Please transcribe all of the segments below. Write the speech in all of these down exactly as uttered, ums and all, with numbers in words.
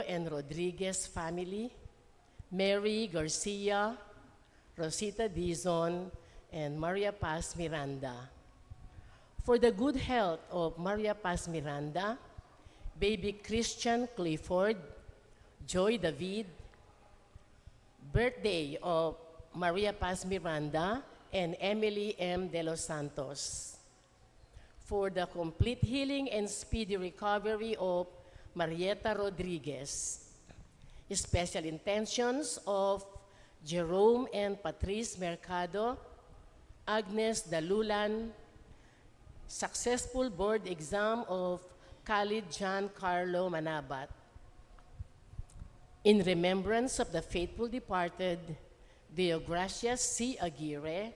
and Rodriguez family, Mary Garcia, Rosita Dizon, and Maria Paz Miranda. For the good health of Maria Paz Miranda, baby Christian Clifford, Joy David, birthday of Maria Paz Miranda and Emily M. De Los Santos. For the complete healing and speedy recovery of Marieta Rodriguez. Special intentions of Jerome and Patrice Mercado, Agnes Dalulan, successful board exam of Khalid John Carlo Manabat. In remembrance of the faithful departed, Deogracias C. Aguirre,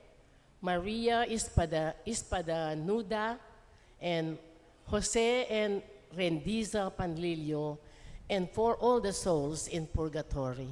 Maria Espada, Espadanuda, and Jose and Rendiza Panlilio, and for all the souls in purgatory.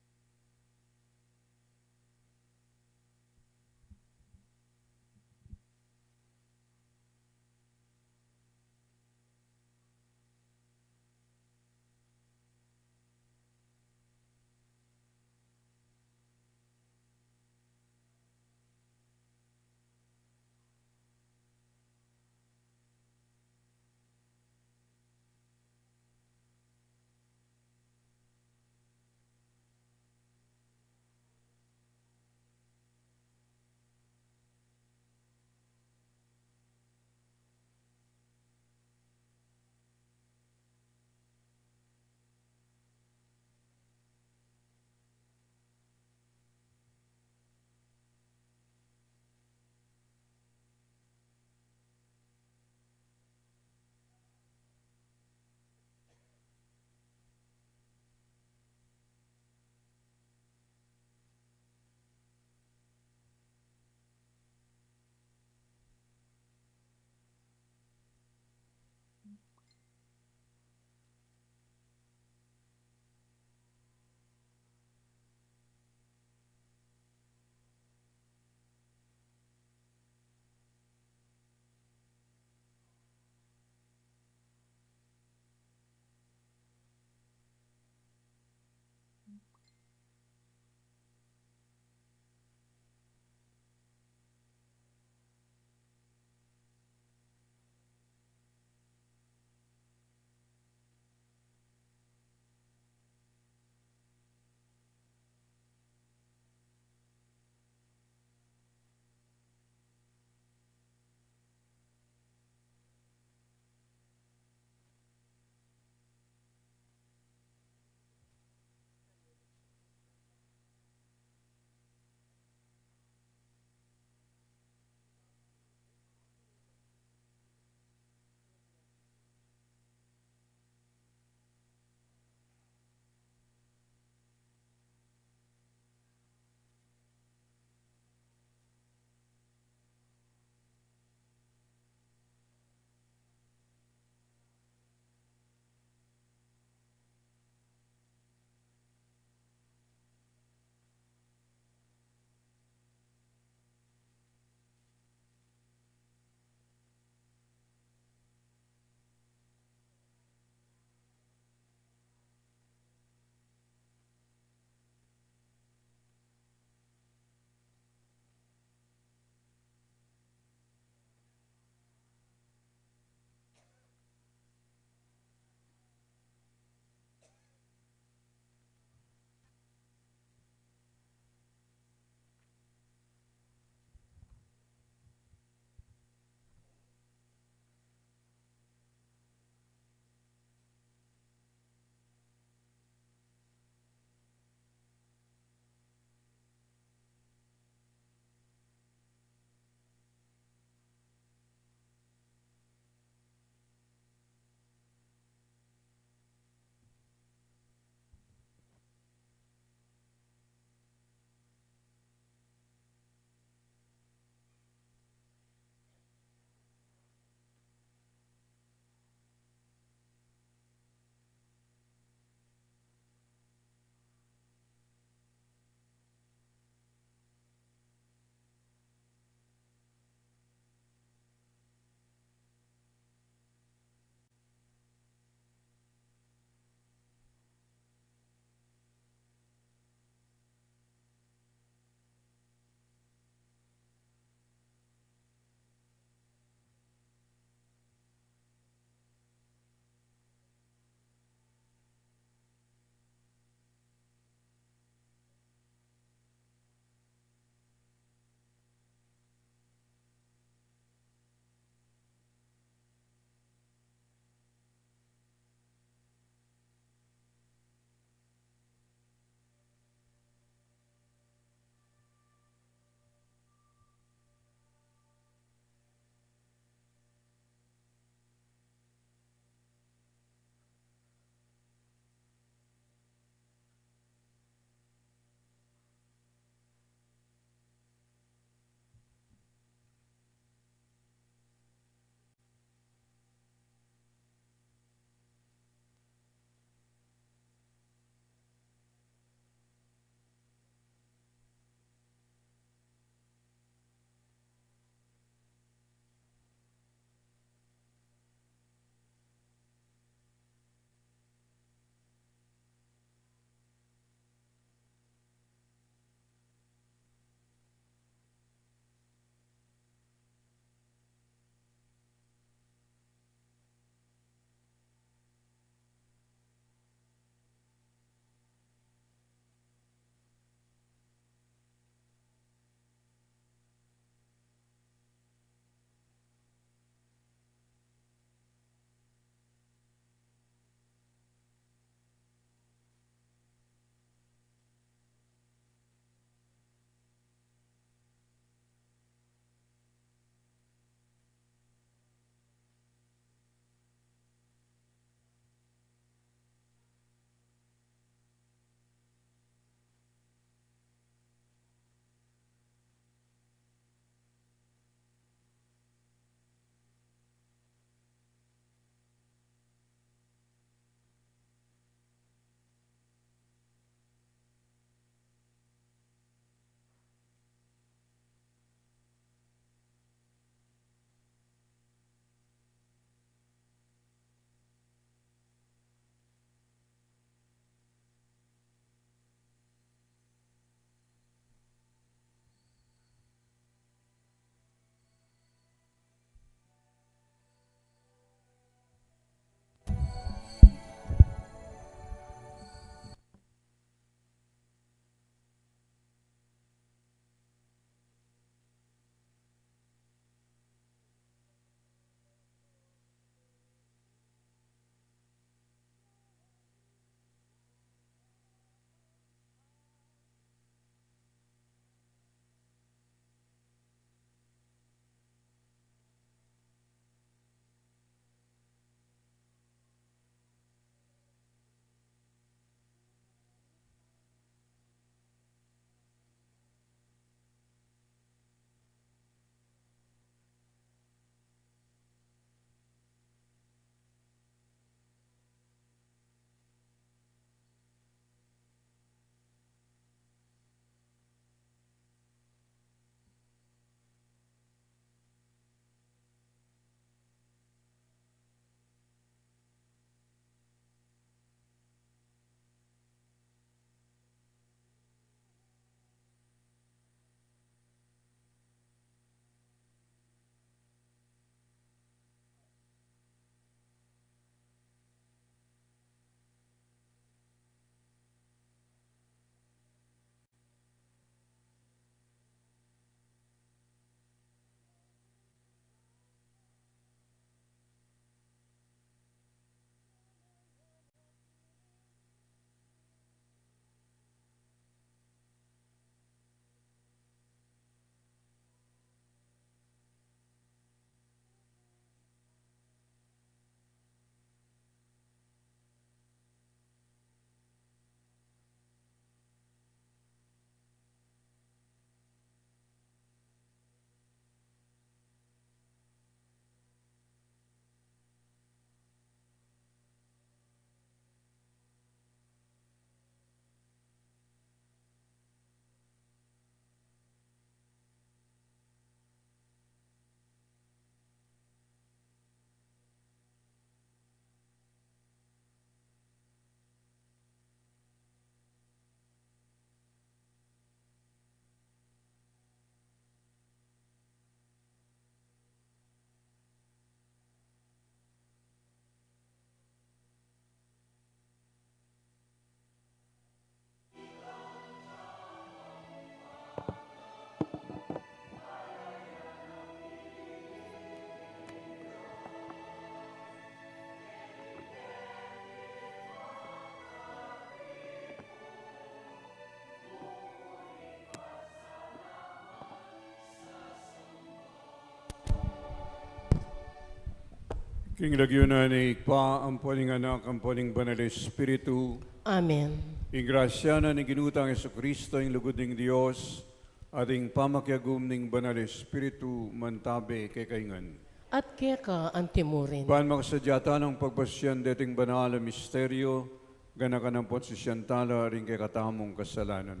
King lagyu na ning Ibpa, ampo ning Anak, ampo ning Banal Espiritu. Amen. Ing grasya na ning Ginu tang Jesucristo, ing lugud ning Dios, at ing pamakiagum ning Banal Espiritu, mantabe kekayu ngan. At keka antimurin. Ban makasadya tang pagpasyan deting banal a misteryo, ganakan ampon sisian tala ring kekatamung kasalanan.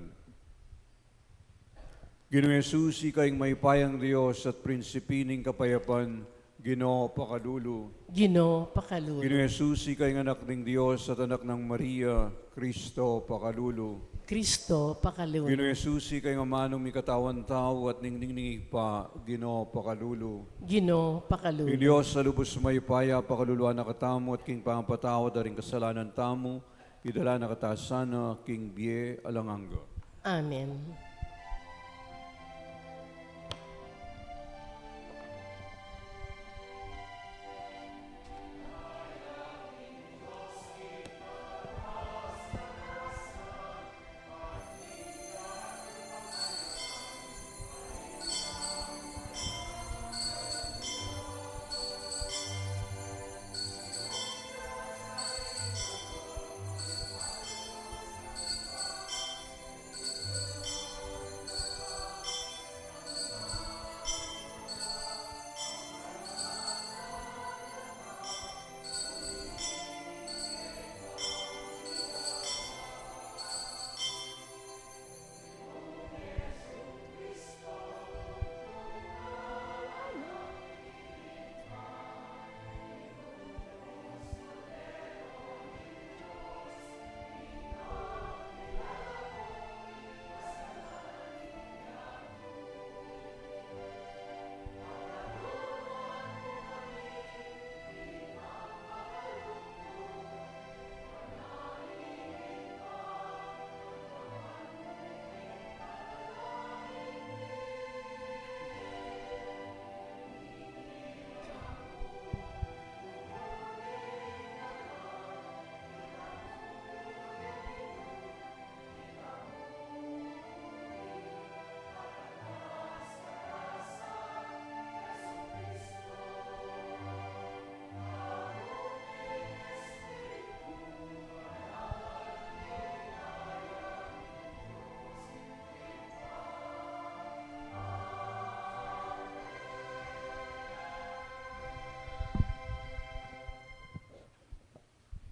Ginu Jesus, ika ing mayupayang Dios at prinsipi ning kapayapan, Ginu, pakalulu. Ginu, pakalulu. Ginu Jesus, ika ing Anak ning Dios at Anak nang Maria, Kristo, pakalulu. Kristo, pakalulu. Ginu Jesus, ika ing amanu mikatawan tau at ningning ning Ibpa, Ginu, pakalulu. Ginu, pakalulu. Ing Dios a lubus mayupaya, pakaluluan na katamu at king pamapatawad da ring kasalanan tamu, idala na kata sana king bie alang angga. Amen.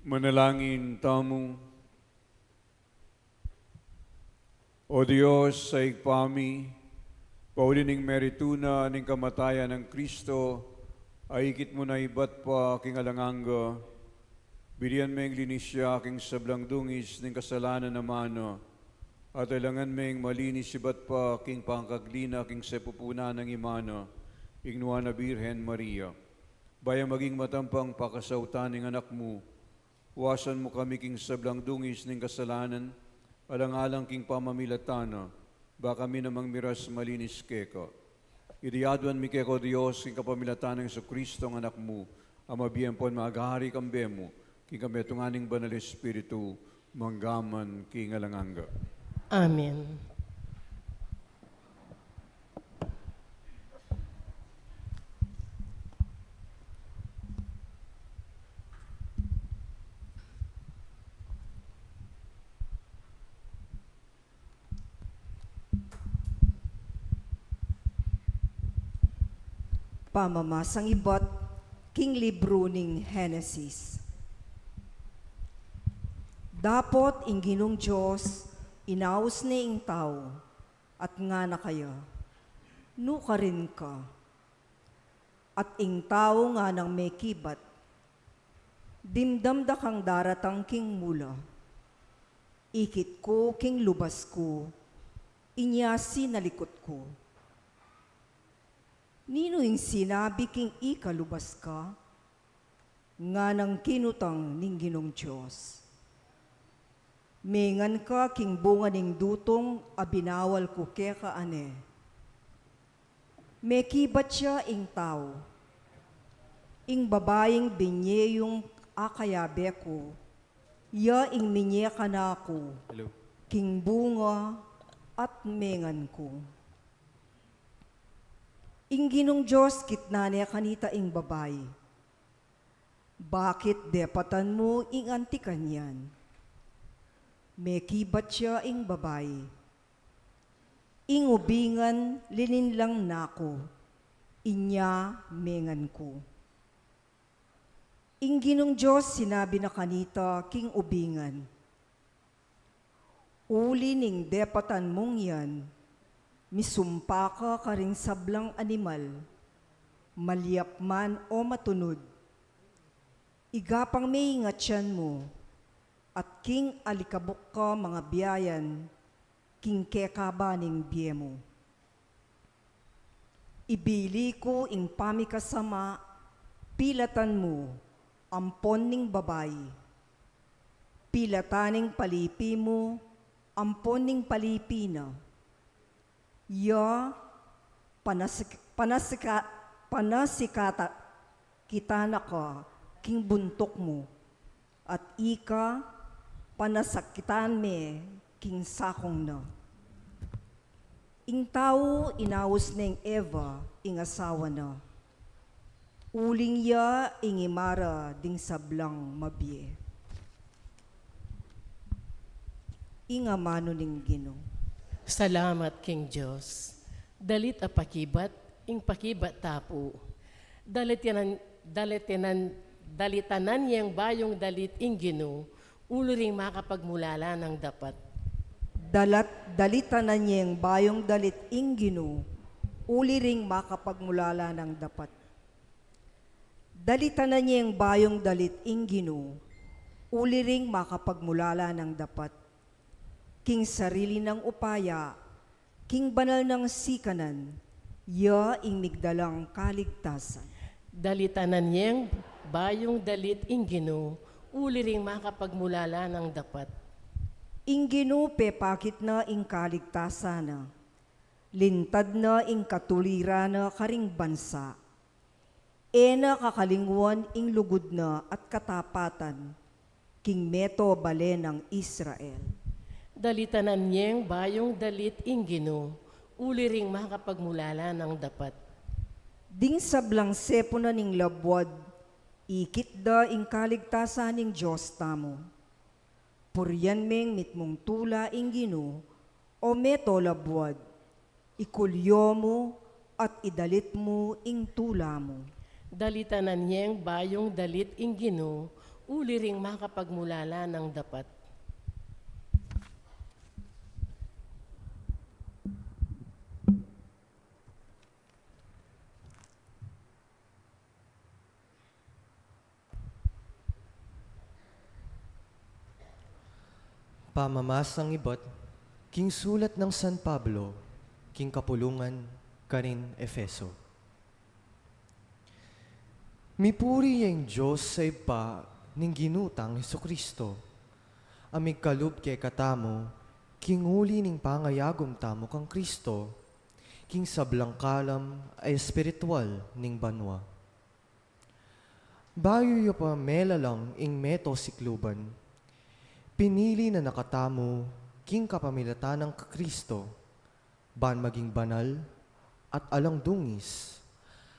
Manalangin tamu. O Dios a Ibpa mi, pauli ning meritu na ning kamatayan nang Kristo, aikit mu na ibat pa king alang angga, bilian meng linis ya king sablang dungis ning kasalanan a mana, at ailangan meng malinis ibat pa king pangakagli na king sepupunan nang Ima na, ing Nuan a Birhen Maria. Ba ya maging matampang pakasautan ning Anak mu, wasan mu kami king sablang dungis ning kasalanan, alang-alang king pamamilatan na, ba kami namang miras malinis keka. Iti aduan mi keka, O Dios, king kapamilatan nang Jesucristo a Anak mu, a mabie ampon mag-ari kambe mu, king kametungan ning Banal Espiritu, mangga man king alang angga. Amen. Pamamasang ibat king libru ning Henesis. Dapot ing Ginung Dios inaus ne ing tau, at ngana kaya, "Nukarin ka?" At ing tau nganang mekibat, "Dimdam da kang daratang king mula. Ikit ku king lubas ku, inya sinalikut ku." "Ninu ing sinabi king ika lubas ka?" nganang kinutang ning Ginung Dios. "Mengan ka king bunga ning dutung a binawal ku keka, a ne." Mekibat ya ing tau, "Ing babaing binie yung akayabe ku, ya ing minie kanaku, hello, king bunga at mengan ku." Ing Ginung Dios kitnan ne kanita ing babai, Bakit depatan mu ing anti kanyan? Mekibat ya ing babai. Ing ubingan lilinlang na ku, inya mengan ku. Ing Ginung Dios sinabi na kanita king ubingan, uli ning depatan mung yan, misumpa ka karing sablang animal, malyap man o matunud. Igapang me ing atian mu, at king alikabuk ka mangabiayan, king kekaba ning bie mu. Ibili ku ing pamikasama, pilatan mu, ampon ning babai. Pilatan ing palipi mu, ampon ning palipi na. Ya, panasik-, panasika-, panasikata-, kita na ka king buntuk mu, at ika, panasakitan me king sakung na. Ing tau inaus neng Eva, ing asawa na. Uling ya ing imara ding sablang mabie. Ing amanu ning Ginu. Salamat king Dios. Dalit a pakibat, ing pakibat ta pu. Dalitanan, dalitanan, dalitanan yeng bayung dalit ing Ginu, uli ring makapagmulala nang dapat. Dalat, dalitanan yeng bayung dalit ing Ginu, uli ring makapagmulala nang dapat. Dalitanan yeng bayung dalit ing Ginu, uli ring makapagmulala nang dapat. King sarili nang upaya, king banal nang sikanan, ya ing migdalang kaligtasan. Dalitanan yeng bayung dalit ing Ginu, uli ring makapagmulala nang dapat. Ing Ginu pepakit na ing kaligtasan na, lintad na ing katuliran na karing bansa. E na kakalingwan ing lugud na at katapatan, king meto bale nang Israel. Dalitanan yeng bayung dalit ing Ginu, uli ring makapagmulala nang dapat. Ding sablang sepunan ning labuad, ikit da ing kaligtasan ning Dios tamu. Purian meng mitmung tula ing Ginu, o meto labuad, ikulyo mu at idalit mu ing tula mu. Dalitanan yeng bayung dalit ing Ginu, uli ring makapagmulala nang dapat. Pamamasang ibat king sulat nang San Pablo king kapulungan karin Efeso. Mipuri ya ing Dios a Ibpa ning Ginu tang Jesucristo, a migkalub kekatamu king uli ning pangayagum tamu kang Cristo, king sablang kalam a espiritual ning banua. Bayu ya pa melalang ing meto sikluban, pinili na na katamu king kapamilatan nang Cristo, ban maging banal at alang dungis,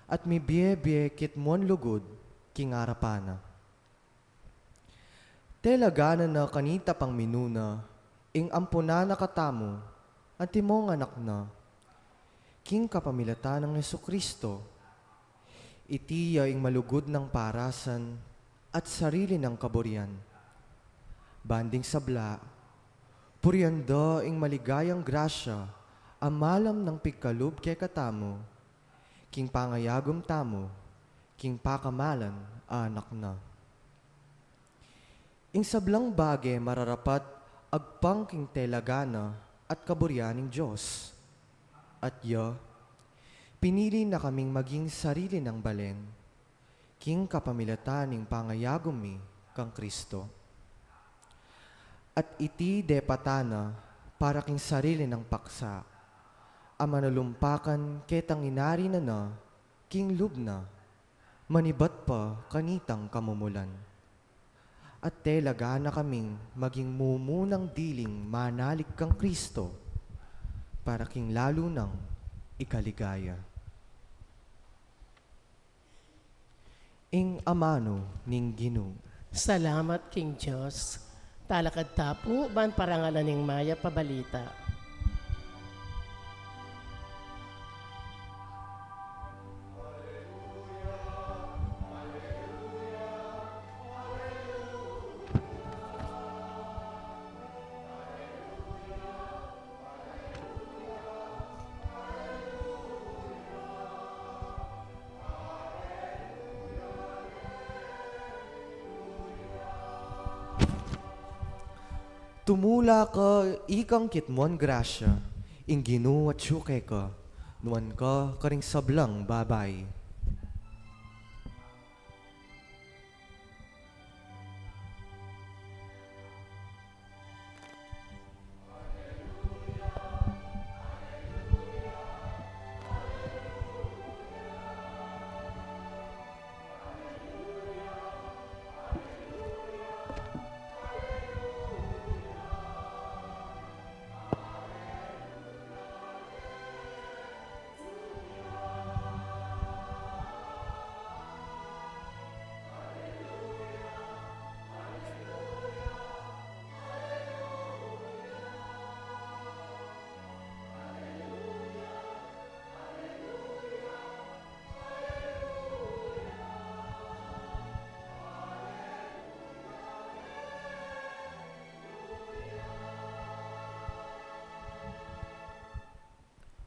at mibie-bie kitmuan lugud king arapan na. Telaganan na kanita pang minuna ing ampunan na katamu, antimong anak na, king kapamilatan nang Jesucristo. Iti ya ing malugud nang parasan at sarili nang kaburian. Ban ding sabla, purian da ing maligayang grasya a malam nang pigkalub kekatamu, king pangayagum tamu king pakamalan a Anak na. Ing sablang bage mararapat agpang king telaganan at kaburian ning Dios. At ya, pinili na kaming maging sarili nang balen, king kapamilatan ning pangayagum mi kang Cristo. At iti depatan na para king sarili nang paksa, a manulumpakan ketang inari na na king lub na, manibat pa kanitang kamumulan. At telaga na kaming maging mumunang diling manalig kang Cristo, para king lalu nang ikaligaya. Ing amanu ning Ginu. Salamat king Dios. Talakad ta pu ban parangalan ing mayap a balita. Tumula ka, ikang kitmuan grasya, ing Ginu atyu keka, nuan ka karing sablang babai.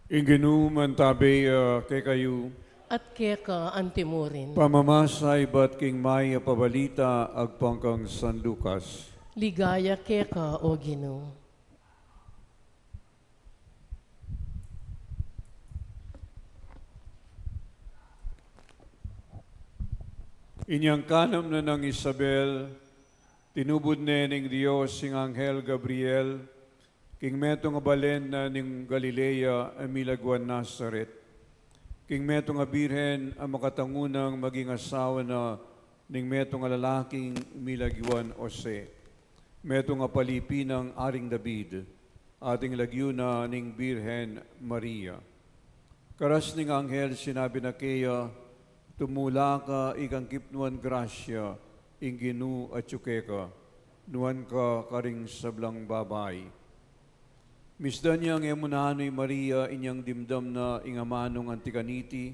Ing Ginu mantabe ya kekayu. At keka antimurin. Pamamasa ibat king mayap a balita agpang kang San Lucas. Ligaya keka, O Ginu. Inyang kanam na nang Isabel, tinubud ne ning Dios ing anghel Gabriel, king metung a balen na ning Galilea a milagyuan Nazaret, king metung a birhen a makatangu nang maging asawa na ning metung a lalaking milagyuan Jose, metung a palipi nang Aring David, ating lagyu na ning Birhen Maria. Karas ning anghel sinabi na keya, "Tumula ka, ikang kipnuan grasya, ing Ginu atyu keka, nuan ka karing sablang babai." Misdan yang e mu nanu i Maria inyang dimdam na ing amanung anti kaniti,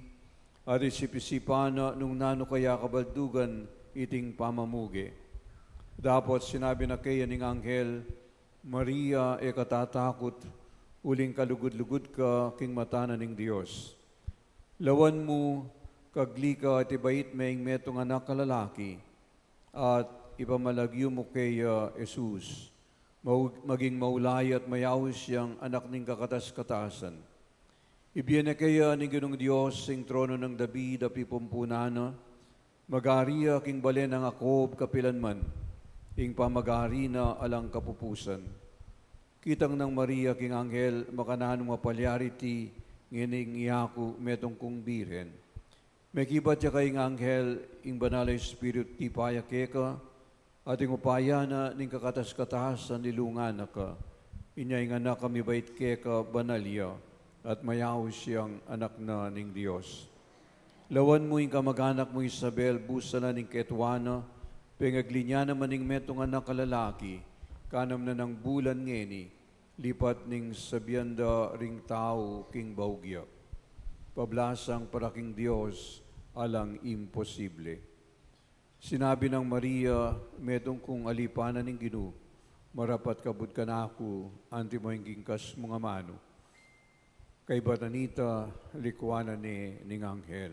at isip-isipan na nung nanu kaya kabaldugan iting pamamuge. Dapot sinabi na keya ning anghel, "Maria, e ka tatakut, uling kalugud-lugud ka king mata na ning Dios. Lawan mu, kagli ka at ibait me ing metung anak a lalaki, at ipamalagyu mu keya Jesus. Mau-, maging maulaya at mayaus yang anak ning kakatas-katasan. Ibie na keya ning Ginung Dios ing trono nang David a pipumpunan na, magari ya king balen nang Jacob kapilan man, ing pamagari na alang kapupusan." Kitang nang Maria king anghel, "Makananu mapalyari iti ngening yaku, metung kung birhen?" Mekibat ya kayang anghel, "Ing Banal a Espiritu tipa ya keka, at ing upaya na ning kakatas-katasan ilungan na ka. Inya ing anak a mibait keka banal ya, at mayaus yang anak na ning Dios. Lawan mu, ing kamag-anak mung Isabel, busan na ning ketuan na, pengagli na naman ing metung anak a lalaki, kanam na nang bulan ngeni, lipat ning sabian da ring tau king baug ya. Pablasang para king Dios, alang imposible." Sinabi nang Maria, "Metung kung alipan na ning Ginu, marapat kabud kanaku anti mo ing king kas mung amanu." Kaybat na nita, likuan na ne ning anghel.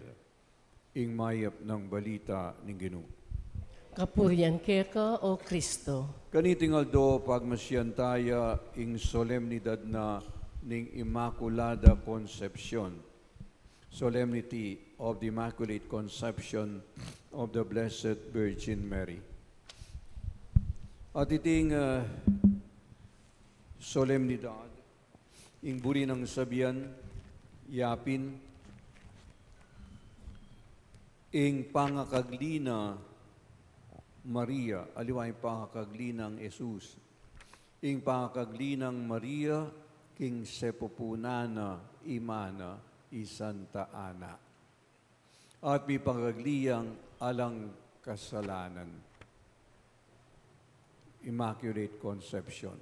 Ing mayap nang balita ning Ginu. Kapurian keka, O Kristo. Kaniting aldo, pagmasian taya ing solemnidad na ning Inmaculada Concepcion, Solemnity of the Immaculate Conception of the Blessed Virgin Mary. At iting, ah, solemnidad, ing buri nang sabian, yapin, ing pangakagli na Maria, aliwa ing pangakagli nang Jesus, ing pangakagli nang Maria king sepupunan na ima na i Santa Ana. At mipangagli yang alang kasalanan. Immaculate Conception.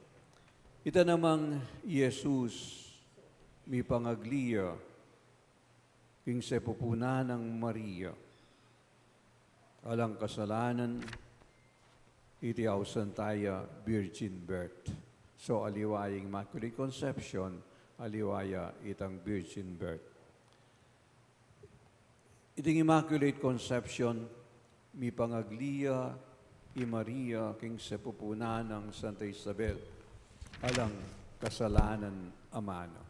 Ita namang Jesus, mipangagli ya king sepupunan nang Maria, alang kasalanan, iti ausan taya virgin birth. So, aliwa ya ing Immaculate Conception, aliwa ya itang virgin birth. Iting Immaculate Conception, mipangagli ya i Maria king sepupunan nang Santa Isabel, alang kasalanan a mana.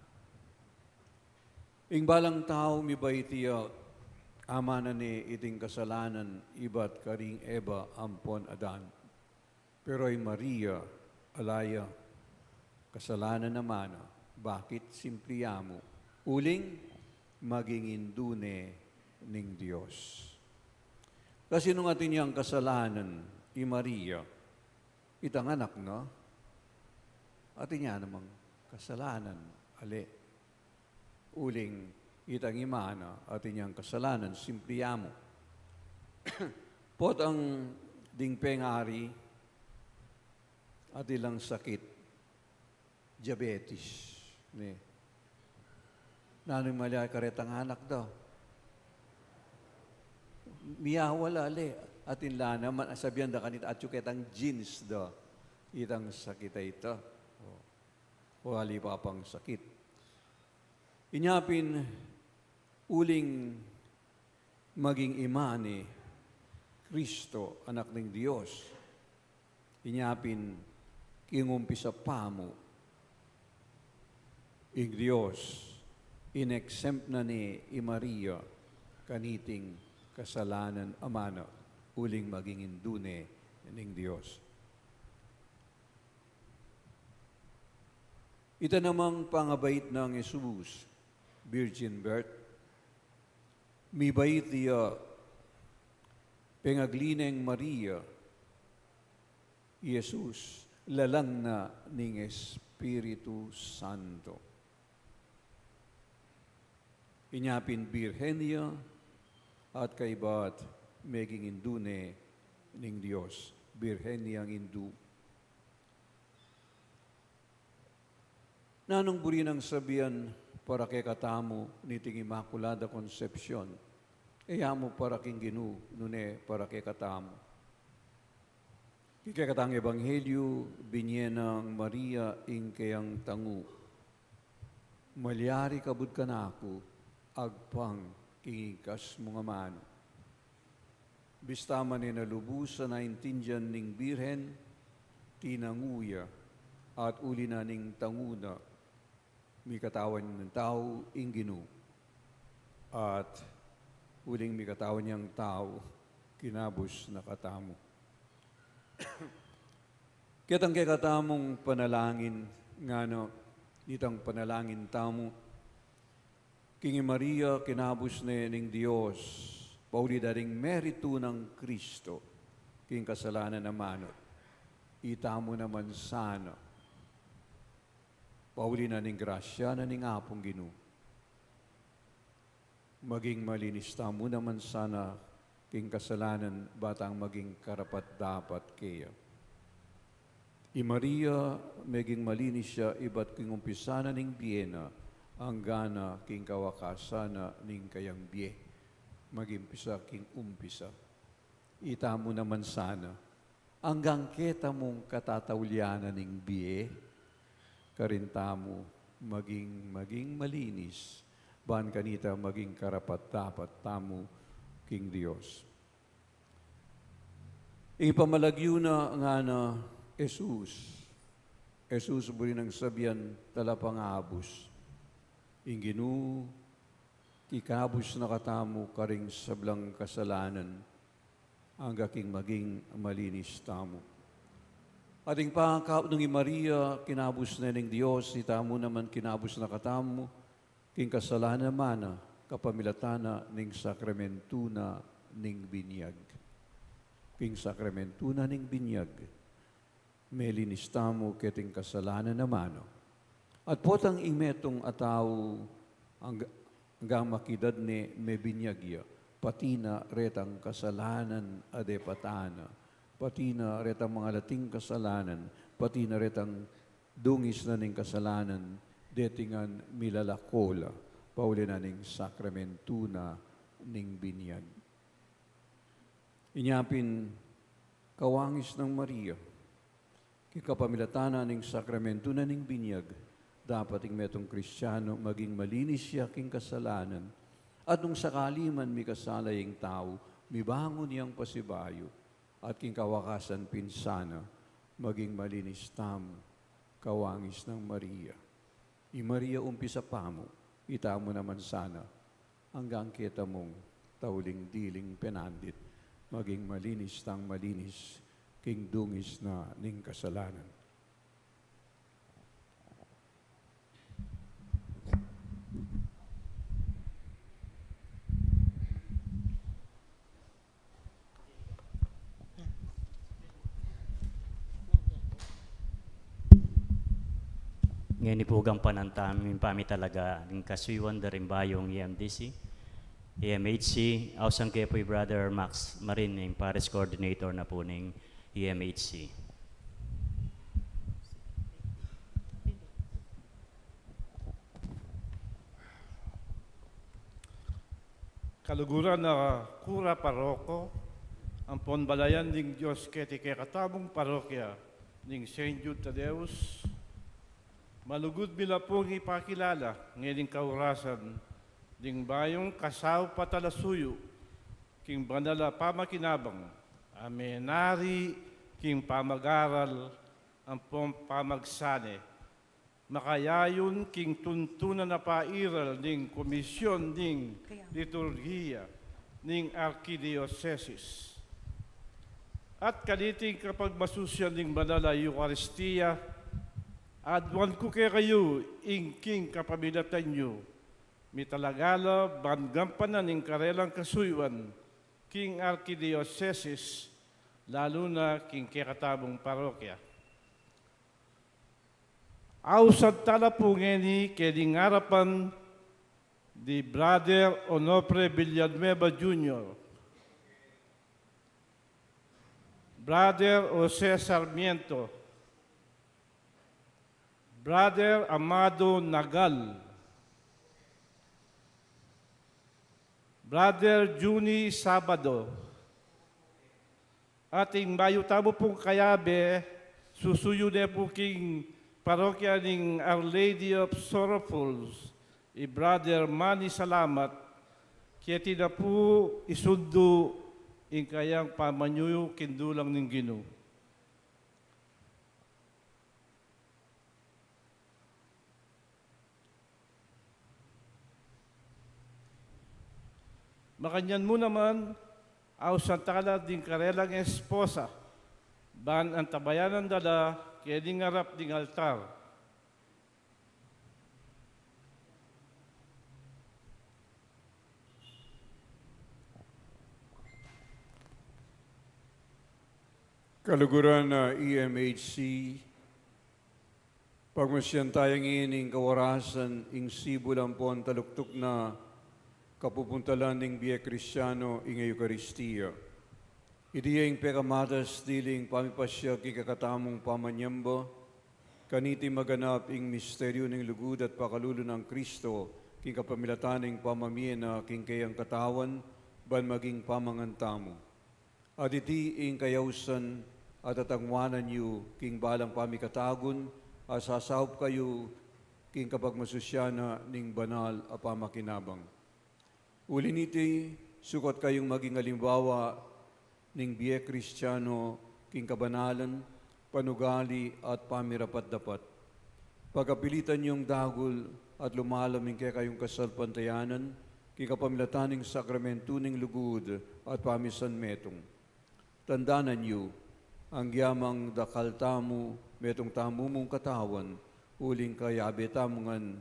Ing balang tau mibait ya, amana ne iting kasalanan ibat karing Eva ampon Adan. Pero i Maria, ala ya kasalanan a mana. Bakit? Simpli ya mu. Uling maging indu ne ning Dios. Kasi nung atin yang kasalanan, i Maria, itang anak na, atin ya namang kasalanan, ale. Uling itang imana, atin yang kasalanan, simpli ya mu. Potang ding pengari, atin lang sakit, diabetes, ne. Nanung malya karetang anak da? Miyawala, ale, atin la naman, sabian da kanita, atyu ketang genes da, itang sakit a ita. O. O ali pa pang sakit. Inya pin uling maging ima ne Kristo, Anak ning Dios. Inya pin king umpisa pa mu, ing Dios, in-exempt na ne i Maria kaniting kasalanan a mana, uling maging indu ne ning Dios. Ita namang pangabait nang Jesus, virgin birth, mibait ya, pengagli neng Maria, Jesus, lalang na ning Espiritu Santo. Inya pin birhen ya, at kaybat meging indu ne ning Dios, birhen yang indu. Nanung buri nang sabian para kekatamu niting Inmaculada Concepcion? E ya mu para king Ginu, nune para kekatamu. King kekatang ebanghelyu, binye nang Maria ing keyang tangu. Malyari kabud kanaku agpang king igkas mung amanu. Bista man e na lubus a naintindian ning birhen tinangu ya, at uli na ning tangu na, mikatawan ning tau ing Ginu. At uling mikatawan yang tau, kinabus na katamu. Ketang kekatamung panalangin, ngana nitang panalangin tamu, king i Maria kinabus ne ning Dios, pauli da ring meritu nang Kristo king kasalanan a manut. Itamu naman sana, pauli na ning grasya na ning Apung Ginu, maging malinis tamu naman sana king kasalanan, ba tang maging karapat-dapat keya. I Maria, meging malinis ya ibat king umpisa na ning bie na, angga na king kawakasan na ning kayang bie. Mag-umpisa king umpisa. Itamu naman sana, anggang keta mung katataulian na ning bie, karin tamu maging, maging malinis, ban kanita maging karapat-dapat tamu king Dios. Ing pamalagyu na ngana Jesus, Jesus buri nang sabian talapangabus. Ing Ginu, kikabus na katamu karing sablang kasalanan, angga king maging malinis tamu. Ating pangakap nung i Maria, kinabus na ning Dios, itamu naman kinabus na katamu, king kasalanan a mana, kapamilatan na ning sakramentu na ning binyag. King sakramentu na ning binyag, melinis tamu keting kasalanan a mana. At potang ing metung a tau angga-, anggang makidad ne mebinyag ya, pati na retang kasalanan a depatan na, pati na retang mangalating kasalanan, pati na retang dungis na ning kasalanan, deti ngan milalako la, pauli na ning sakramentu na ning binyag. Inya pin, kawangis nang Maria, king kapamilatan na ning sakramentu na ning binyag, dapat ing metung Kristiano maging malinis ya king kasalanan, at nung sakali man mikasala ya ing tau, mibangun yang pasibayu, at king kawakasan pin sana, maging malinis tamu, kawangis nang Maria. I Maria umpisa pamu, itamu naman sana, anggang ketamung tauling diling penandit, maging malinis tang malinis, king dungis na ning kasalanan. Ngeni pu gangkanan tamu ing pamitalaga ning kasuyuan da ring bayung E M D C, E M H C, ausan ke pu i Brother Max Marin, ing Parish Coordinator na pu ning E M H C. Kaluguran a kura paroko, ampon balayan ning Dios keti kekatamung parokya ning Saint Jude Thaddeus, malugud mi la pung ipakilala ngening kaurasan ding bayung kasaup a talasuyu king banal a pamakinabang a menari king pamag-aral ampon pamagsane, makayayun king tuntunan a pairal ning Komisyon ning Liturgia ning Arkidiosesis. At kaniting kapagmasusyan ning banal a Eukaristia, aduan ku kekayu ing king kapamilatan yu, mitalaga la ban gampanan ing karelang kasuyuan king Arkidiosesis, lalu na king kekatamung parokya. Ausan tala pu ngeni keni king arapan di Brother Onofre Villanueva Junior, Brother Jose Sarmiento, Brother Amado Nagal, Brother Junie Sabado, at ing bayu tamu pung kayabe, susuyu ne pu king parokya ning Our Lady of Sorrowfuls, i Brother Manny Salamat, keti na pu isundu ing kayang pamanyuyu king dulang ning Ginu. Makanyan mu naman, ausan tala ding karelang esposa, ban antabayanan da la keni king arap ding altar. Kaluguran a E M H C, pagmasyan taya ngeni ing kawarasan ing sibul ampon taluktuk na kapupuntalan ning bie Kristiano, ing Eukaristia. Iti ya ing pekamatas diling pamipasyag king kekatamung pamanyamba, kaniti maganap ing misteryu ning lugud at pakalulu nang Kristo, king kapamilatan ning pamamie na king kayang katawan, ban maging pamangan tamu. At iti ing kayausan a tatangwanan yu king balang pamikatagun, a sasaup kayu king kapagmasusyan na ning banal a pamakinabang. Uli niti, sukat kayung maging alimbawa ning bie Kristiano king kabanalan, panugali at pamirapat-dapat. Pagkapilitan yung dagul at lumalam ing kekayung kasalpantayanan, king kapamilatan ning sakramentu ning lugud at pamisanmetung. Tandanan yu, agyang dakal tamu, metung tamu mung katawan, uling kayabe tamu ngan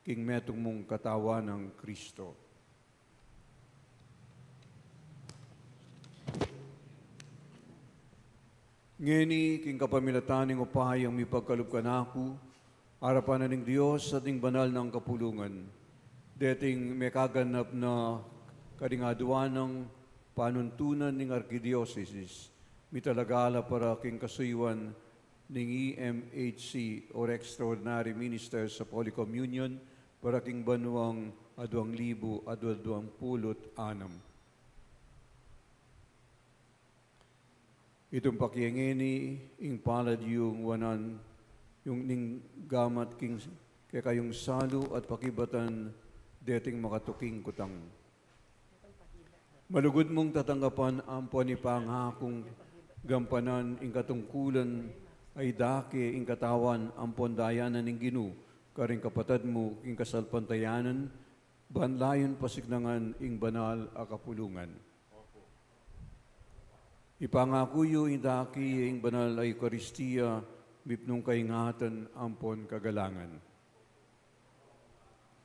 king metung mung katawan nang Kristo. Ngeni, king kapamilatan ning upayang mipagkalub kanaku, arapan na ning Dios at ning banal nang kapulungan, deting mekaganap na karing aduan nang panuntunan ning arkidiosesis, mitalagala para king kasuyuan ning E M H C or extraordinary ministers of Holy Communion para king banuang aduang libu at aduang pulu't anam. Itumpak ye ngeni ing palad yung wanan yung ning gamat king kekayung salu at pakibatan deting makatuking kutang. Malugud mung tatanggapan ampon ipangakung gampanan ing katungkulan a idake ing katawan ampon daya na ning Ginu karing kapatad mu king kasalpantayanan, ban layun pasiknangan ing banal a kapulungan. Ipangaku yu ing dake ing banal a Eukaristia, mipnung kaingatan ampon kagalangan.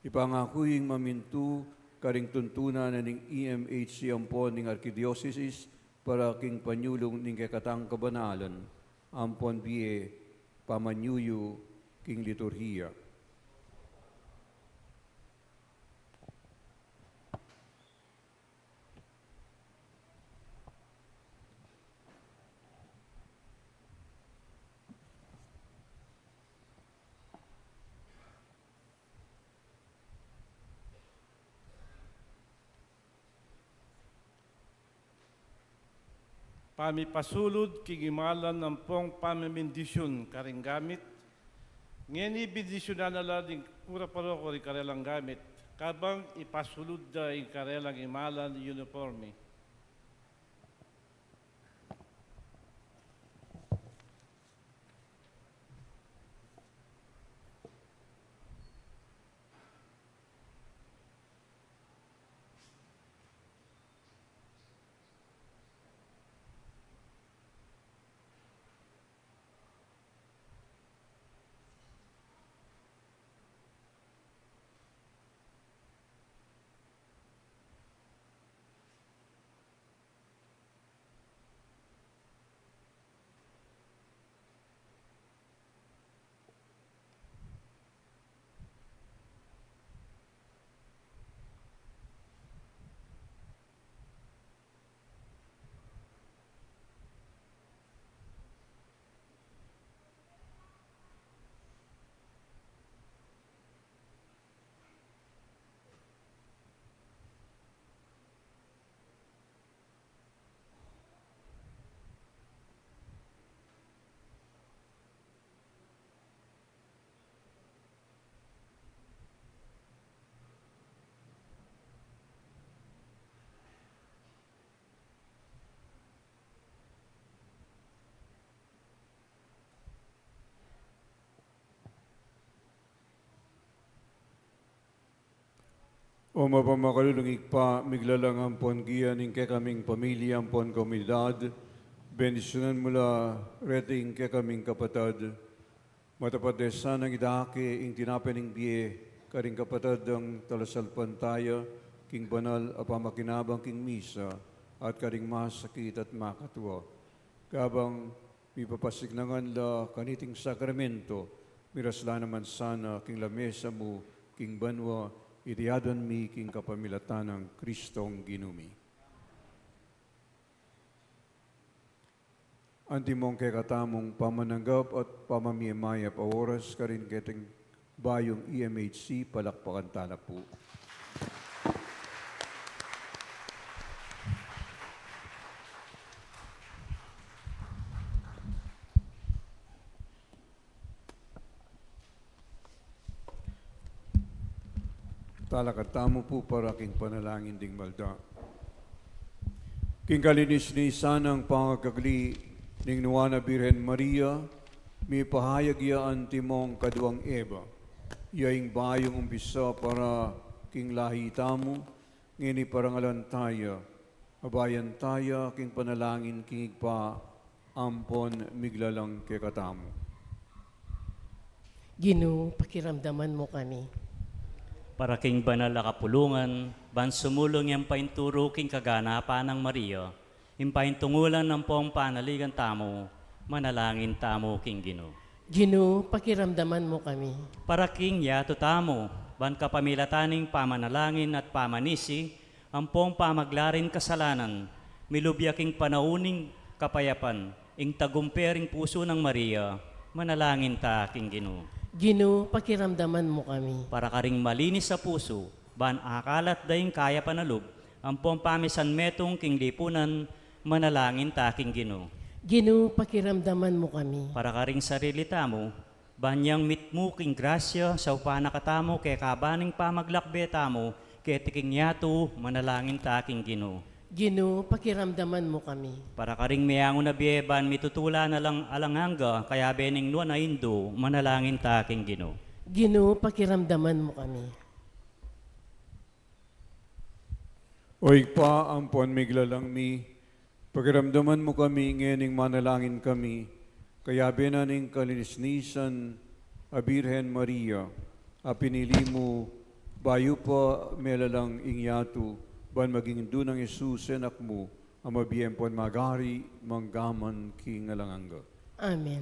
Ipangaku yu ing mamintu karing tuntunan na ning E M H C ampon ning arkidiosesis para king panyulung ning kekatang kabanalan ampon bie pamanyuyu king liturhiya. Pamipasulud king imalan ampong pamimindisyun karing gamit. Ngeni bindisyunan na la ning kura paroko ring karelang gamit, kabang ipasulud da ing karelang imalan uniforme. O mapamakalulung Ibpa, miglalang ampon gia ning kekaming pamilya ampon komunidad, bendisyunan mu la reting kekaming kapatad. Matapat de sanang idake ing tinape ning bie karing kapatad dang talasalpantaya king banal a pamakinabang king misa at karing masakit at makatua. Kabang mipapasiknangan la kaniting sakramento, miras la naman sana king lamesa mu king banua, iti aduan mi king kapamilatan nang Kristong Ginu mi. Antimong kekatamung pamananggap at pamamie-mayap a oras karin keting bayung E M H C, palakpakan tala pu. Talakad tamu pu para king panalangin ding malda. King kalinis-linisan nang pangagagli ning Nuan a Birhen Maria, mipahayag ya antimong kaduang Eva. Ya ing bayung umpisa para king lahi tamu, ngeni parangalan taya, abayan taya king panalangin king Ibpa, ampon miglalang kekatamu. Ginu, pakiramdaman mu kami. Para king banal a kapulungan, ban sumulung yang painturu king kaganapan nang Maria, ing paintungulan ampong panaligan tamu, manalangin tamu king Ginu. Ginu, pakiramdaman mu kami. Para king yatu tamu, ban kapamilatan ning pamanalangin at pamanisi, Ampong pamaglaring kasalanan, milub ya king panaun ning kapayapan, ing tagumpe ring pusu nang Maria, manalangin ta king Ginu. Ginu, pakiramdaman mu kami. Para karing malinis a pusu, ban akalat da ing kayapan a lub, ampong pamisanmetung king lipunan, manalangin ta king Ginu. Ginu, pakiramdaman mu kami. Para karing sarili tamu, ban yang mitmu king grasya, saupan na katamu keka ban ning pamaglakbe tamu keti king yatu, manalangin ta king Ginu. Ginu, pakiramdaman mu kami. Para karing meyangu na bie ban mitutula na lang alang angga, kayabe ning nuan a Indu, manalangin ta king Ginu. Ginu, pakiramdaman mu kami. O Ibpa, ampon miglalang mi, pakiramdaman mu kami ngening manalangin kami, kayabe na ning kalinis-nisan a Birhen Maria, a pinili mu, bayu pa melalang ing yatu, ban maging Indu nang Jesus a Anak mu, a mabie ampon magari, mangga man king alang angga. Amen.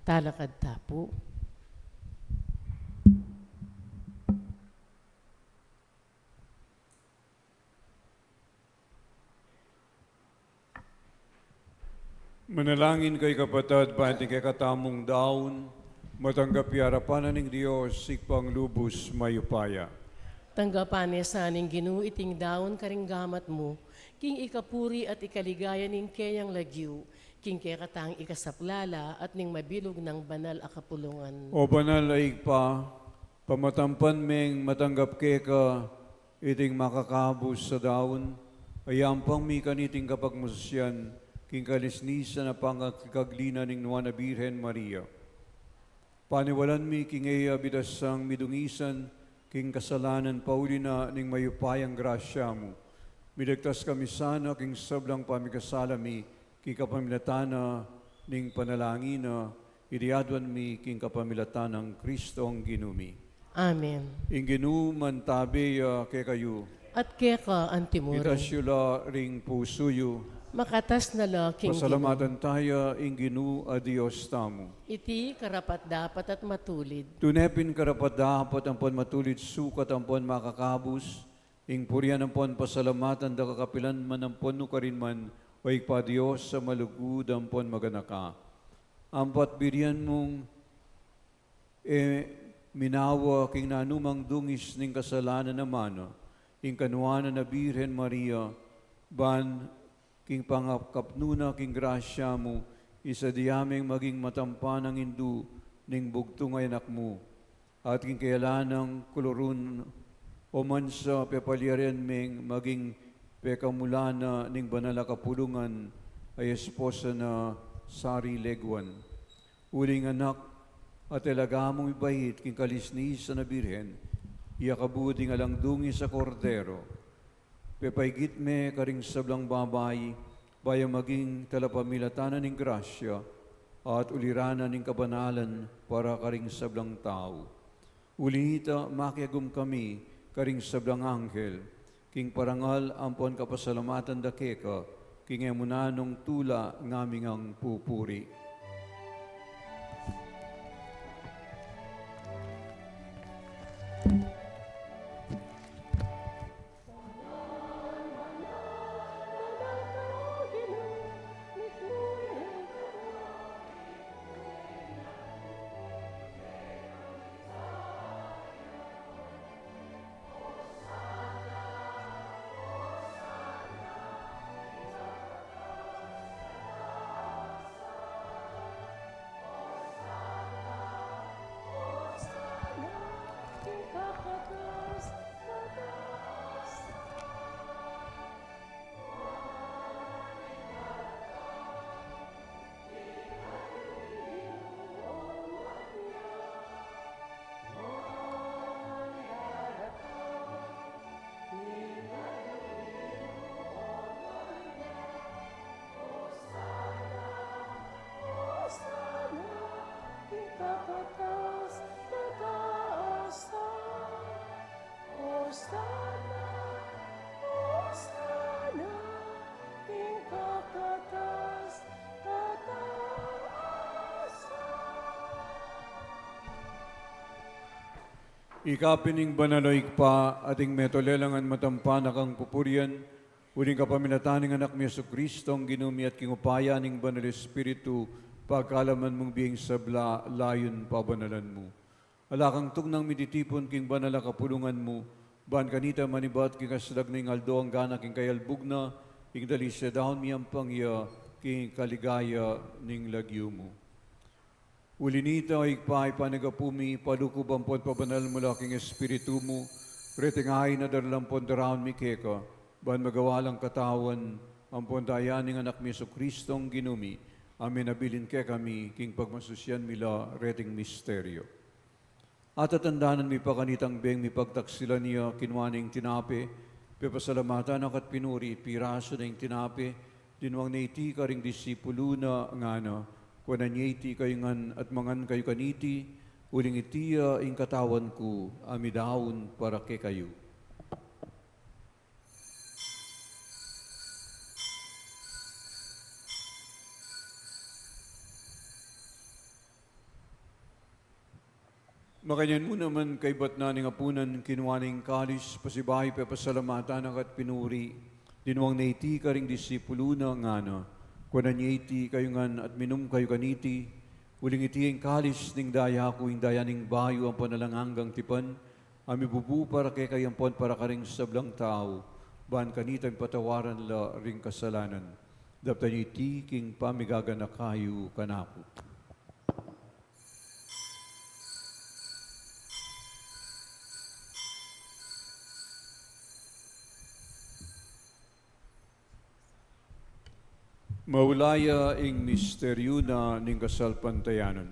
Talakad ta pu. Manalangin kayu kapatad, ban iting kekatamung daun, matanggap ya arapan na ning Dios, Ibpang lubus mayupaya. Tanggapan ne sa ning Ginu iting daun karing gamat mu, king ikapuri at ikaligaya ning keyang lagyu, king kekatang ikasaplala at ning mabilug nang banal a kapulungan. O banal a Ibpa, pamatampan meng matanggap keka iting makakabus a daun, a yampang mi kaniting kapagmasusyan, king kalisnisan a pangakikagli na ning Nuan a Birhen Maria. Paniwalan mi king e ya bidasang midungisan, king kasalanan, pauli na ning mayupayang grasya mu. Miligtas kami sana king sablang pamikasala mi, king kapamilatan na ning panalangin na, iliaduan mi king kapamilatan nang Kristong Ginu mi. Amen. Ing Ginu mantabe ya kekayu. At keka antimurin. Itas yu la ring pusu yu. Makatas na la king Ginu. Pasalamatan taya ing Ginu a Dios tamu. Iti karapat-dapat at matulid. Tune pin karapat-dapat ampon matulid sukat ampon makakabus, ing purian ampon pasalamatan da ka kapilan man ampon nukarin man, o Ibpa Dios a malugud ampon maganaka. Ampat birian mung e minawa king nanumang dungis ning kasalanan a mana, ing kanuanan a Birhen Maria, ban king pangakapnu na king grasya mu, isadia meng maging matampan a indu ning bugtung a Anak mu, at king kayalan nang kulurun o mansa pepaliaran meng maging pekamulan na ning banal a kapulungan a esposa na sarileguan. Uling Anak a talaga mung mibait king kalisnisan a Birhen, iya kabud ing alang dungis a Kordero, pepaigit me karing sablang babai, ban ya maging talapamilatan na ning grasya at uliran na ning kabanalan para karing sablang tau. Uli nita, makiagum kami karing sablang anghel, king parangal ampon kapasalamatan da keka, king e mu nanung tula ngaming pupuri. Osana, Osana, king kakatas-katasan. Ika pin ing banal, o Ibpa, at ing metung a lelangnan matampan na kang pupurian, uling kapamilatan ning Anak mi Jesucristo, ing Ginu mi, at king upaya ning Banal Espiritu, pagkalaman mung bie ing sabla, layun pabanalan mu. Ala kang tugnang mititipun king banal a kapulungan mu, ban kanita manibat king kaslag ning aldo angga na king kayalbug na, ing dalisya daun miyampang ya king kaligaya ning lagyu mu. Uli nita, o Ibpa, ipanyawad mi, palukub ampon pabanal mu la king Espiritu mu reting ain a daralan ampon daraun mi keka, ban magawa lang katawan ampon daya ning Anak mi Jesucristo, ing Ginu mi, a menabilin kekami king pagmasusian mi la reting misteryo. At tatandanan mi pa kanitang beng mipagtaksilan ya, kinua ne ing tinape, pepasalamatan na ka at pinuri, pirasu ne ing tinape, dinwang ne iti karing disipulu na, ngana: Kuanan ye iti kayu ngan at mangan kayu kaniti, uling iti ya ing katawan ku a midaun para kekayu. Makanyan mu naman, kaibat na ning apunan, kinua ne ing kalis, pasibayu pepasalamatan na ka at pinuri, dinwang ne iti karing disipulu na, ngana: Kuanan ye iti kayu ngan at minum kayu kaniti, uling iti ing kalis ning daya ku, ing daya ning bayu ampon alang anggang tipan, a mibubu para kekayu ampon para karing sablang tau, ban kanita mipatawaran la ring kasalanan. Daptan yu iti king pamigaganaka yu kanaku. Maulayan ing misteryu na ning kasalpantayanan.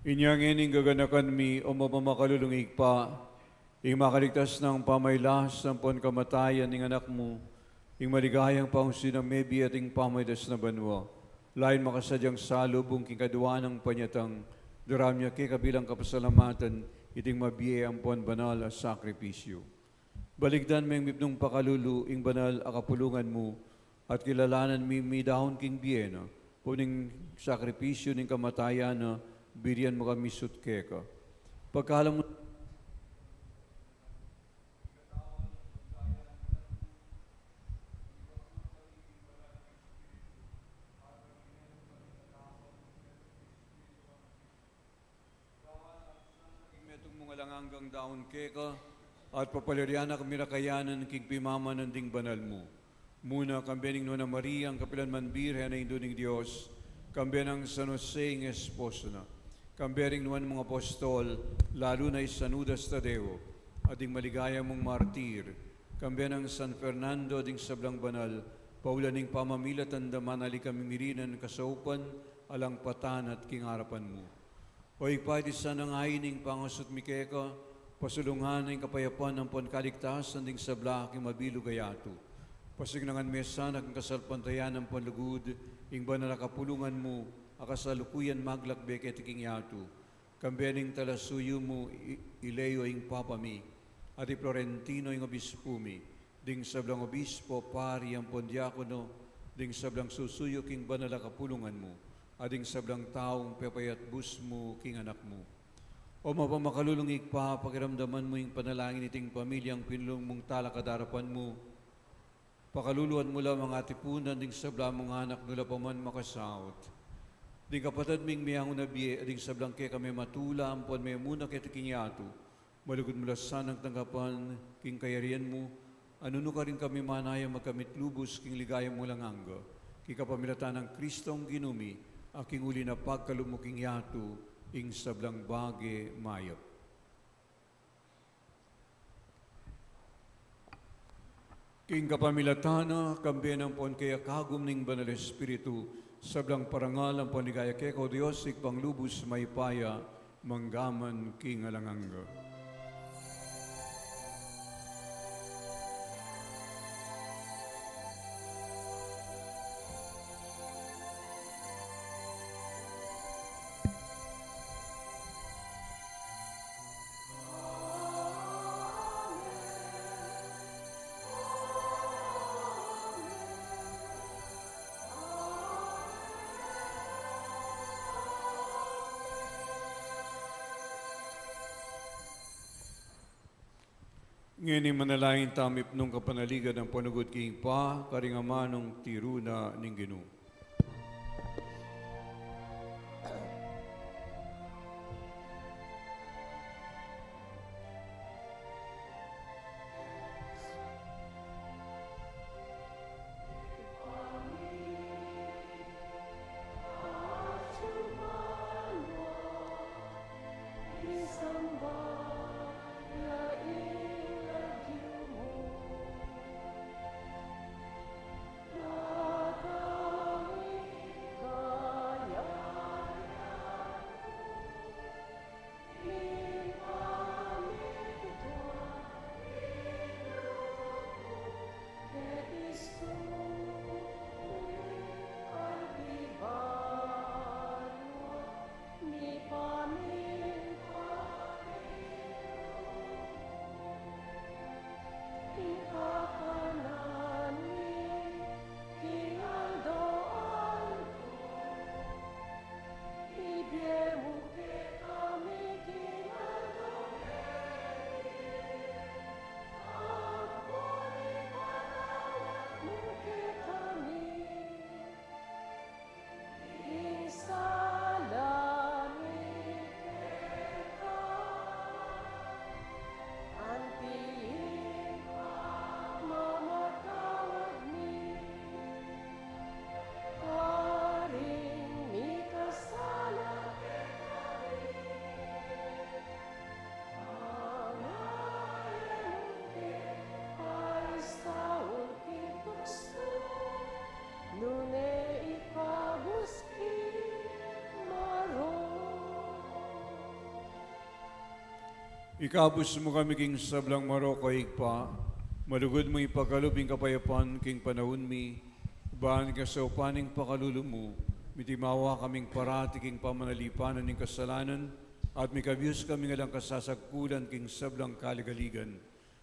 Inya ngeni ing gaganakan mi, o mapamakalulung Ibpa, ing makaligtas nang pamailas ampon kamatayan ning Anak mu, ing maligayang pangusi nang mebie at ing pamailas na banua, lalu makasadyang salubung king kadua nang panyatang, daraun mi keka bilang kapasalamatan iting mabie ampon banal a sakripisyu. Balikdan meng mipnung pakalulu ing banal a kapulungan mu, at kilalanan mi midaun king bie na, pung ning sakripisyu ning kamatayan na, birian mu kami sut keka. Pagkalam mu Ing metung mung alang anggang daun keka, at papalirian na kami ra kayanan king pimamanan ding banal mu. Muna, kambe ning Nuan a Maria, ing kapilan man Birhen a Indu ning Dios, kambe nang San Jose, ing esposo na, kambe ring nuan mung apostol, lalu na i San Judas Tadeo, at ding maligaya mung martir, kambe nang San Fernando, ding sablang banal, paulan ning pamamilatan da manali kami mirinan kasaupan, alang patan at king arapan mu. O Ibpa, iti sanang ain ning pangasut mi keka, pasulungan na ing kapayapan ampon kaligtasan ding sabla king mabilug a yatu. Pasignangan me sana king kasalpantayanan ampon lugud ing banal a kapulungan mu, a kasalukuyan maglakbe keti king yatu. Kambe ning talasuyu mu, i-, i Leo ing Papa mi, at i Florentino ing obispu mi, ding sablang obispo, pari, ampon diakono, ding sablang susuyu king banal a kapulungan mu, at ding sablang taung pepayatbus mu king Anak mu. O mapamakalulung Ibpa, pakiramdaman mu ing panalangin iting pamilyang pinulung mung talakad arapan mu. Pakaluluan mu la mang atipunan ding sabla mung anak nu la pa man makasaut. Ding kapatad ming meangu na bie, ding sablang kekami matula ampon memuna keti king yatu. Malugud mu la sanang tanggapan king kayarian mu, a nung nukarin kami manaya magkamit lubus king ligaya mung alang angga. King kapamilatan nang Kristong Ginu mi, a king uli na pagkalub mu king yatu, ing sablang bage mayap. King kapamilatan na, kambe nang pon kaya kagum ning Banal Espiritu, sablang parangal ampon ligaya keka, o Dios, Ibpang lubus mayupaya, mangga man king alang angga. Ngeni manalangin tamu, mipnung kapanaligan ampon lugud king Ibpa, karing amanung tiru na ning Ginu. Ikabus mu kami king sablang marok, o Ibpa, malugud mu ipakalub ing kapayapan king panaun mi, ban king saupan ning pakalulu mu, mitimawa kaming parati king pamanalipanan ning kasalanan, at mikabus kaming alang kasasagkulan king sablang kaligaligan.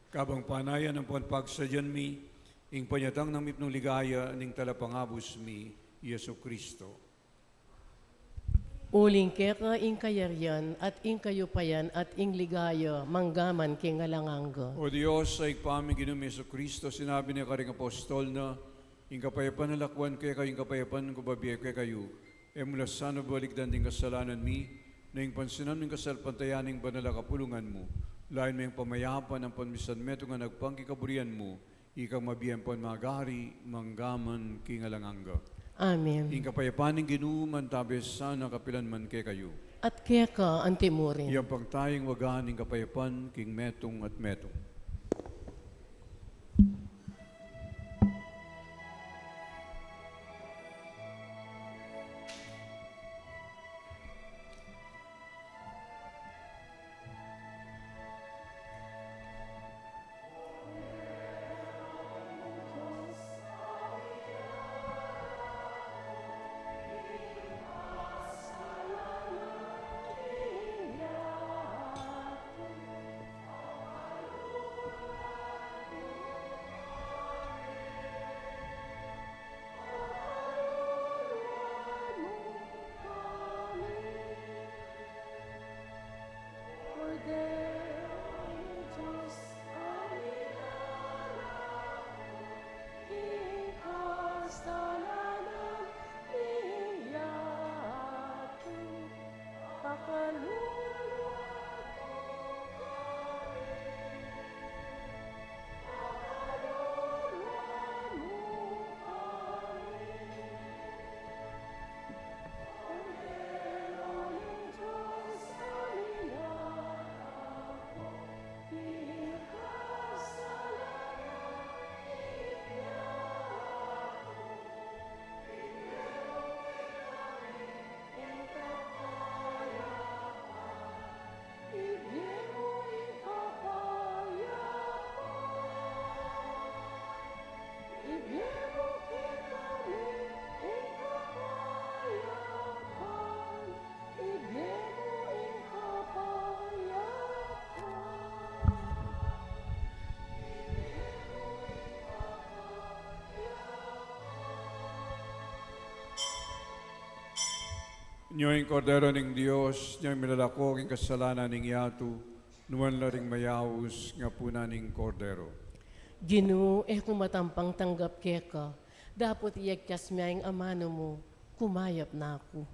Kabang panayan ampon pagsadyan mi ing panyatang nang mipnung ligaya ning Talapangabus mi, Jesucristo. Uling keka ing kayarian, at ing kayupayan, at ing ligaya, mangga man king alang angga. O Dios, a Ibpa mi, Ginu ming Jesucristo, sinabi na karing apostol na, ing kapayapan na lakwan kekayu, ing kapayapan ku bibie ku kekayu. E mu la sana balikdan ding kasalanan mi, nune pansinan mu ing kasalpantayanan ning banal a kapulungan mu, lain me ing pamayapan ampon misan metung a agpang king kaburian mu, ikang mabie ampon mag-ari, mangga man king alang angga. Amen. Ing kapayapan ning Ginu mantabe sana kapilan man kekayu. At keka antimurin. Iyampang taya ing waga ning kapayapan king metung at metung. Nyo ing Kordero ning Dios, nyo ing milalako king kasalanan ning yatu, nuan la ring mayaus king apunan ning Kordero. Ginu, e ku matampang tanggap keka, dapot iyakyas me ing amanu mu, kumayap na ku.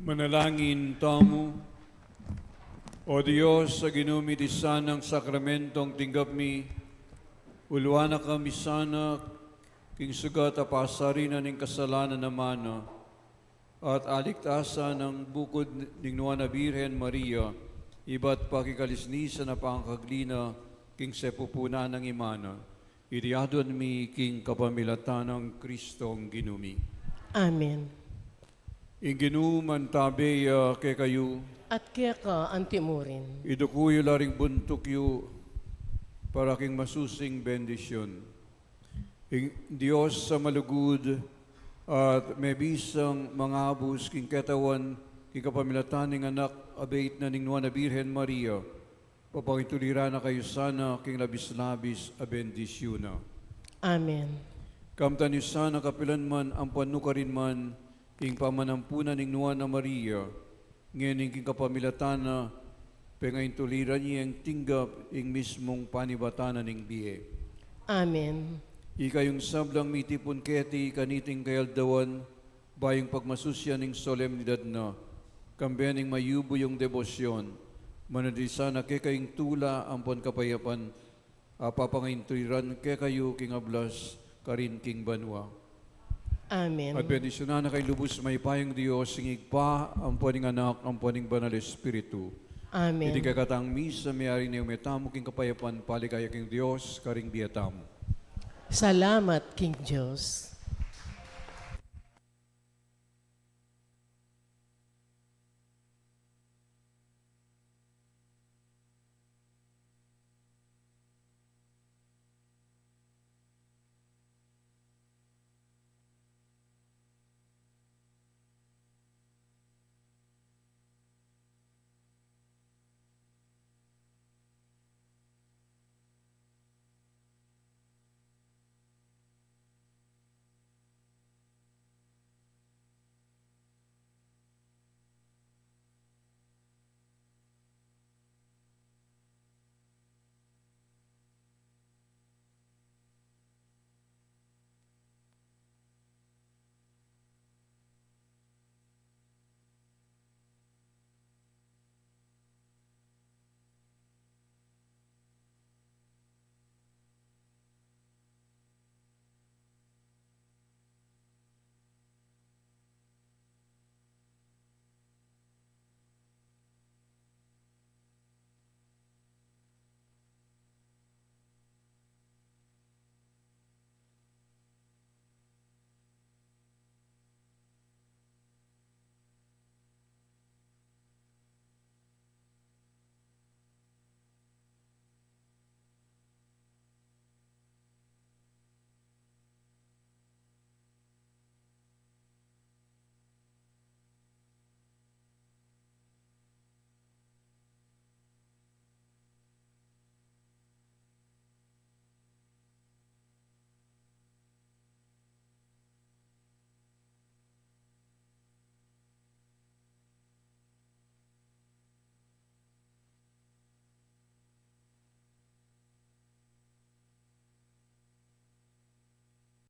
Manalangin tamu. O Dios, a Ginu mi, iti sanang sakramentong tinggap mi, uluan na kami sana king sugat a pasari na ning kasalanan a mana, at aliktasan ning bukud ning Nuan a Birhen Maria, ibat pa king kalisnisan a pangakagli na king sepupunan nang imana. Iti aduan mi king kapamilatan nang Kristong Ginu mi. Amen. Ing Ginu mantabe ya kekayu. At keka antimurin. Iduku yu la ring buntuk yu para king masusing bendisyun. Ing Dios a malugud at mebisang mangabus king katawan, king kapamilatan ning Anak a bait na ning Nuan a Birhen Maria, papangintuliran na kayu sana king labis-labis a bendisyun na. Amen. Kamtan yu sana kapilan man ampuan nukarin man ing pamanampunan ning Nuan a Maria, ngeni king kapamilatan na, pengaintuliran ye ing tinggap ing mismung panibatan na ning bie. Amen. Ikayung sablang mitipun keti kaniting kayaldawan, bayu ing pagmasusyan ning solemnidad na, kambe ning mayubu yung debosyon, manatili sana keka ing tula ampuan kapayapan, a papangaintuliran kekayu king ablas karin king banua. Amen. At bendisyunan na kayu lubus mayupayang Dios, ing Ibpa, ampuan ing Anak, ampuan ing Banal Espiritu. Amen. Iti kekatang misa, meyari ne, ume tamu king kapayapan, paligaya king Dios, karing bie tamu. Salamat king Dios.